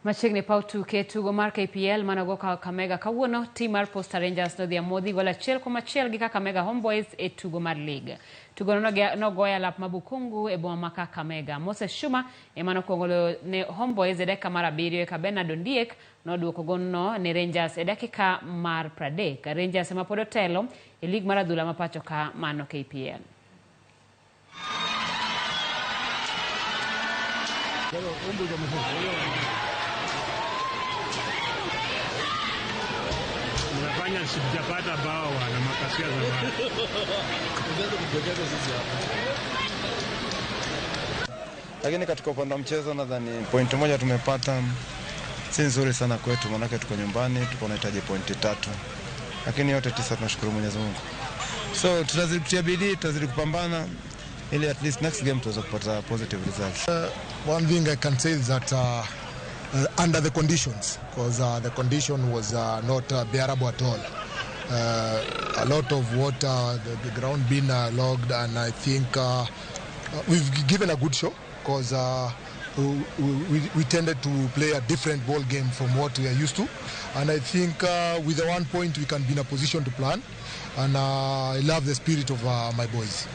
Machiegni paw tuke tugo mar KPL manogo Kakamega kawuono, tim mar Posta Rangers nodhi amodhi gol 1-1 gi Kakamega Homeboys e tugo mar lig. Tugono nogoyo alap ma Bukungu e boma ma Kakamega. Moses Shuma ema nokwongo loyo ne Homeboys e dakika mar 7 eka Bernard Ondiek noduoko golno ne Rangers e dakika mar 30. Rangers ema pod otelo e lig mar adhula ma pacho ka mano KPL. Mnafanya sijapata bao na makasia zamani. Lakini katika upande wa mchezo nadhani point 1 tumepata si nzuri sana kwetu, maanake tuko nyumbani, tuko tunahitaji pointi 3. Lakini yote 9 tunashukuru Mwenyezi Mungu. So tutazidi kutia bidii, tutazidi kupambana ili at least next game tuweze kupata positive results. One thing I can say is that under the conditions, because the condition was not bearable at all. A lot of water, the ground being logged, and I think we've given a good show because we tended to play a different ball game from what we are used to. And I think with the 1 point we can be in a position to plan. And I love the spirit of my boys.